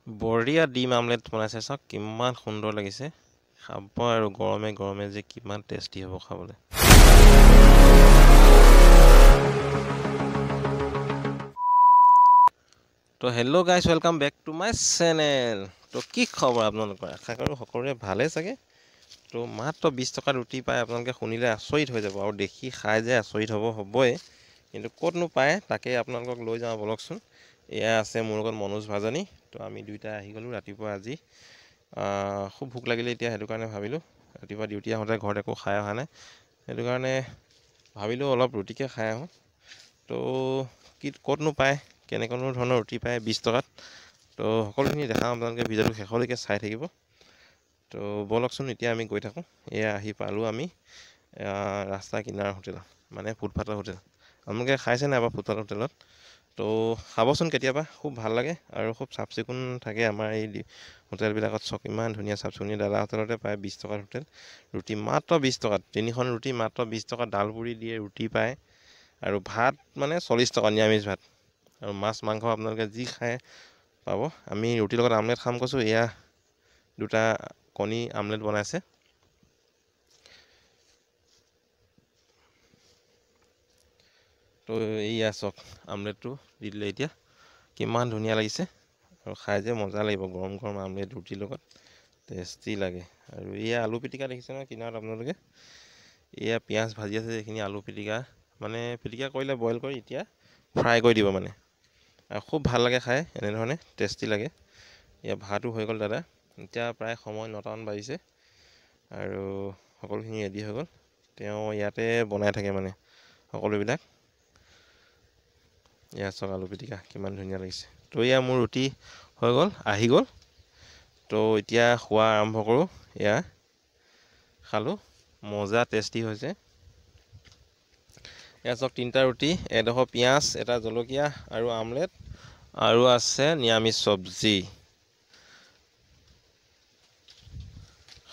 বঢ়িয়া ডিম আমলেট বনাইছে, চাওক কিমান সুন্দৰ লাগিছে খাব। আৰু গৰমে গৰমে যে কিমান টেষ্টি হ'ব খাবলৈ। তো hello guys, welcome back to my channel. তো কি খবৰ আপোনালোকৰ? আশা কৰোঁ সকলোৰে ভালেই চাগে। তো মাত্ৰ 20 টকাত ৰুটি পায়, আপোনালোকে শুনিলে আচৰিত হৈ যাব আৰু দেখি খাই যে আচৰিত হ'বই, কিন্তু ক'তনো পায় তাকে আপোনালোকক লৈ যাওঁ বলকচোন। এয়া আছে মোৰ লগত মনোজ ভাজানী। তো আমি দুইটা আহি গ'লোঁ ৰাতিপুৱা। আজি খুব ভোক লাগিলে এতিয়া, সেইটো কাৰণে ভাবিলোঁ ৰাতিপুৱা ডিউটি আহোঁতে ঘৰত একো খাই অহা নাই, সেইটো কাৰণে ভাবিলোঁ অলপ ৰুটিকে খাই আহোঁ। তো কি ক'তনো পায়, কেনেকৈনো ধৰণৰ ৰুটি পায় 20 টকাত, তো সকলোখিনি দেখাম, আপোনালোকে ভিডিঅ'টো শেষলৈকে চাই থাকিব। তো ব'লকচোন এতিয়া আমি গৈ থাকোঁ। এয়া আহি পালোঁ আমি ৰাস্তা কিনাৰৰ হোটেল, মানে ফুটপাথৰ হোটেল। আপোনালোকে খাইছে নাই বাৰু ফুটপাথৰ হোটেলত? তো খাবচোন কেতিয়াবা, খুব ভাল লাগে আৰু খুব চাফ চিকুণ থাকে আমাৰ এই হোটেলবিলাকত। চক ইমান ধুনীয়া চাফ চিকুণ। দাদা হোটেলতে পায় 20 টকাৰ হোটেল ৰুটি, মাত্ৰ 20 টকাত তিনিখন ৰুটি, মাত্ৰ 20 টকাত ডাল পুৰি দিয়ে, ৰুটি পায়। আৰু ভাত মানে 40 টকা, নিৰামিষ ভাত। আৰু মাছ মাংস আপোনালোকে যি খায় পাব। আমি ৰুটিৰ লগত আমলেট খাম কৈছোঁ। এয়া দুটা কণী আমলেট বনাইছে। তো এইয়া চাওক আমলেটটো দি দিলে এতিয়া, কিমান ধুনীয়া লাগিছে আৰু খাই যে মজা লাগিব। গৰম গৰম আমলেট ৰুটিৰ লগত টেষ্টি লাগে। আৰু এয়া আলু পিটিকা দেখিছে নহয় কিনাৰত আপোনালোকে, এয়া পিঁয়াজ ভাজি আছে, এইখিনি আলু পিটিকা, মানে পিটিকা কৰিলে বইল কৰি এতিয়া ফ্ৰাই কৰি দিব মানে, আৰু খুব ভাল লাগে খাই এনেধৰণে, টেষ্টি লাগে। এয়া ভাতো হৈ গ'ল দাদা। এতিয়া প্ৰায় সময় 9টামান বাজিছে আৰু সকলোখিনি ৰেডি হৈ গ'ল। তেওঁ ইয়াতে বনাই থাকে মানে সকলোবিলাক। এয়া চাওক আলু পিটিকা কিমান ধুনীয়া লাগিছে। তো এয়া মোৰ ৰুটি হৈ গ'ল, আহি গ'ল। তো এতিয়া খোৱা আৰম্ভ কৰোঁ। এয়া খালোঁ, মজা টেষ্টি হৈছে। এয়া চাওক তিনিটা ৰুটি, এডোখৰ পিঁয়াজ, এটা জলকীয়া আৰু আমলেট, আৰু আছে নিৰামিষ চব্জি।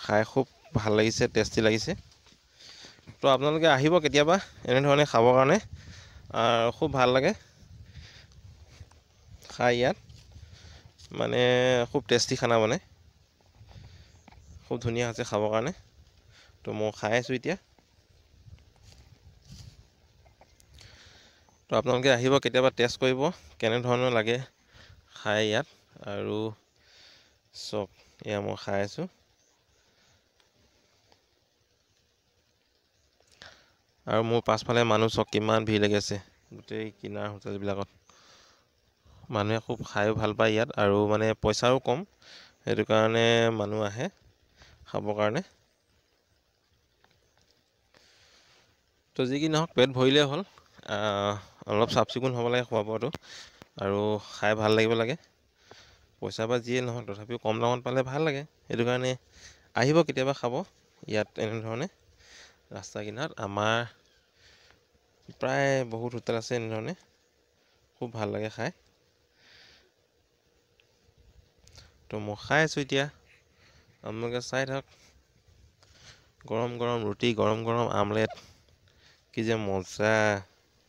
খাই খুব ভাল লাগিছে, টেষ্টি লাগিছে। তো আপোনালোকে আহিব কেতিয়াবা এনেধৰণে খাবৰ কাৰণে, খুব ভাল লাগে খাই ইয়াত, মানে খুব টেষ্টি খানা বনায়, খুব ধুনীয়া হৈছে খাবৰ কাৰণে। তো মই খাই আছোঁ এতিয়া। তো আপোনালোকে আহিব কেতিয়াবা, টেষ্ট কৰিব কেনেধৰণৰ লাগে খাই ইয়াত। আৰু চব এয়া মই খাই আছোঁ। আৰু মোৰ পাছফালে মানুহ চব কিমান ভিৰ লাগি আছে গোটেই কিনাৰ হোটেলবিলাকত। মানুহে খুব খায়ো ভাল পায় ইয়াত, আৰু মানে পইচাও কম, সেইটো কাৰণে মানুহ আহে খাবৰ কাৰণে। তো যি কি নহওক পেট ভৰিলেই হ'ল, অলপ চাফ চিকুণ হ'ব লাগে খোৱা বোৱাটো, আৰু খাই ভাল লাগিব লাগে। পইচা বা যিয়ে নহওক তথাপিও কম দামত পালে ভাল লাগে, সেইটো কাৰণে আহিব কেতিয়াবা খাব ইয়াত এনেধৰণে। ৰাস্তা কিনাৰত আমাৰ প্ৰায় বহুত হোটেল আছে এনেধৰণে, খুব ভাল লাগে খাই। তো মই খাই আছোঁ এতিয়া, আপোনালোকে চাই থাকক। গৰম গৰম ৰুটি, গৰম গৰম আমলেট, কি যে মজা।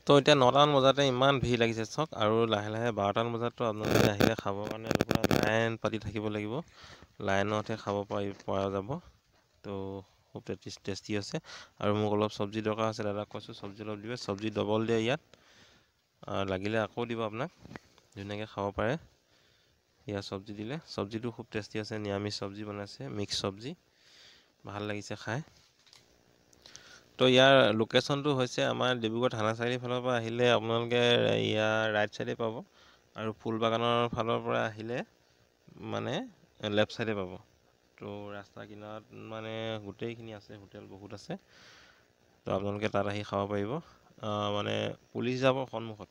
তো এতিয়া 9টামান বজাতে ইমান ভিৰ লাগিছে চাওক। আৰু লাহে লাহে 12টামান বজাততো আপোনালোকে আহিলে খাবৰ কাৰণে পূৰা লাইন পাতি থাকিব লাগিব, লাইনতহে খাব পৰা যাব। তো খুব টেষ্টি আছে। আৰু মোক অলপ চব্জি দৰকাৰ আছে, দাদাক কৈছোঁ চব্জি অলপ দিব, চব্জি ডবল দিয়ে ইয়াত, লাগিলে আকৌ দিব আপোনাক, ধুনীয়াকৈ খাব পাৰে। ইয়াত চব্জি দিলে, চব্জিটো খুব টেষ্টি আছে, নিৰামিষ চব্জি বনাইছে, মিক্স চব্জি, ভাল লাগিছে খাই। তো ইয়াৰ লোকেশ্যনটো হৈছে আমাৰ ডিব্ৰুগড় থানা চাৰিআলি ফালৰ পৰা আহিলে আপোনালোকে ইয়াৰ ৰাইট ছাইডে পাব, আৰু ফুলবাগানৰ ফালৰ পৰা আহিলে মানে লেফ্ট ছাইডে পাব। তো ৰাস্তা কিনাৰত মানে গোটেইখিনি আছে, হোটেল বহুত আছে। তো আপোনালোকে তাত আহি খাব পাৰিব। মানে পুলিচ যাব সন্মুখত,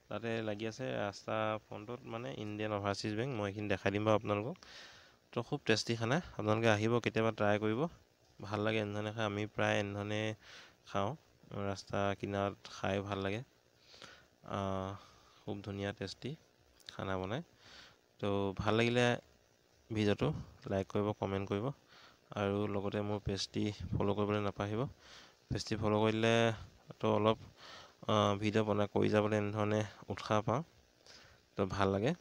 তাতে লাগি আছে ৰাস্তা ফ্ৰণ্টত, মানে ইণ্ডিয়ান অভাৰচিজ বেংক। মই এইখিনি দেখাই দিম বাৰু আপোনালোকক। তো খুব টেষ্টি খানা, আপোনালোকে আহিব কেতিয়াবা ট্ৰাই কৰিব, ভাল লাগে এনেধৰণে খাই। আমি প্ৰায় এনেধৰণে খাওঁ, ৰাস্তা কিনাৰত খাই ভাল লাগে, খুব ধুনীয়া টেষ্টি খানা বনায়। তো ভাল লাগিলে ভিডিঅ'টো লাইক কৰিব, কমেণ্ট কৰিব, আৰু লগতে মোৰ পেজটি ফ'ল' কৰিবলৈ নাপাহৰিব। পেজটি ফ'ল' কৰিলে তো অলপ ভিডিঅ' বনাই কৰি যাবলৈ এনেধৰণে উৎসাহ পাওঁ, তো ভাল লাগে।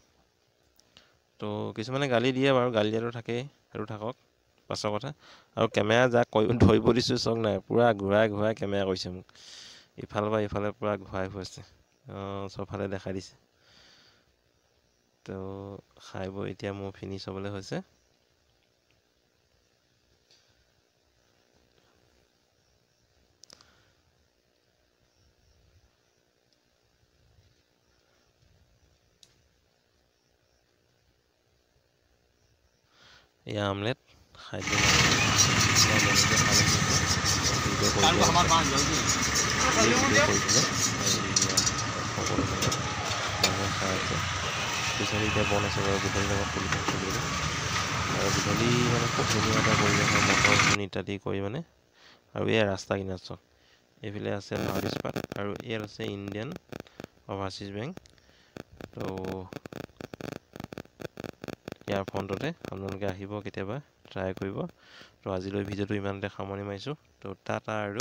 তো কিছুমানে গালি দিয়ে বাৰু, গালি দিয়াটো থাকেই, সেইটো থাকক পাছৰ কথা। আৰু কেমেৰা যাক ধৰিব দিছোঁ চাওক নাই, পূৰা ঘূৰাই ঘূৰাই কেমেৰা কৰিছে মোক, ইফালৰ পৰা ইফালে পূৰা ঘূৰাই ফুৰিছে, চবফালে দেখাই দিছে। তো খাই বৈ এতিয়া মোৰ ফিনিছ হ'বলৈ হৈছে। এয়া আমলেট খাই খাই আছে। পিছত এতিয়া বন আছে বাৰু, গধূলি টাইমত খুলিব খুলিব। আৰু গধূলি মানে খুব ধুনীয়া এটা পৰিৱেশ হয়, মটৰ ঘুগুনি ইত্যাদি কৰি মানে। আৰু এয়া ৰাস্তা কিনাৰত চাওক, এইফালে আছে লাউড স্পাত আৰু ইয়াত আছে ইণ্ডিয়ান অভাৰচিজ বেংক। তো ইয়াৰ ফ্ৰণ্টতে আপোনালোকে আহিব, কেতিয়াবা ট্ৰাই কৰিব। তো আজিলৈ ভিডিঅ'টো ইমানতে সামৰণি মাৰিছোঁ। তো টাটা আৰু।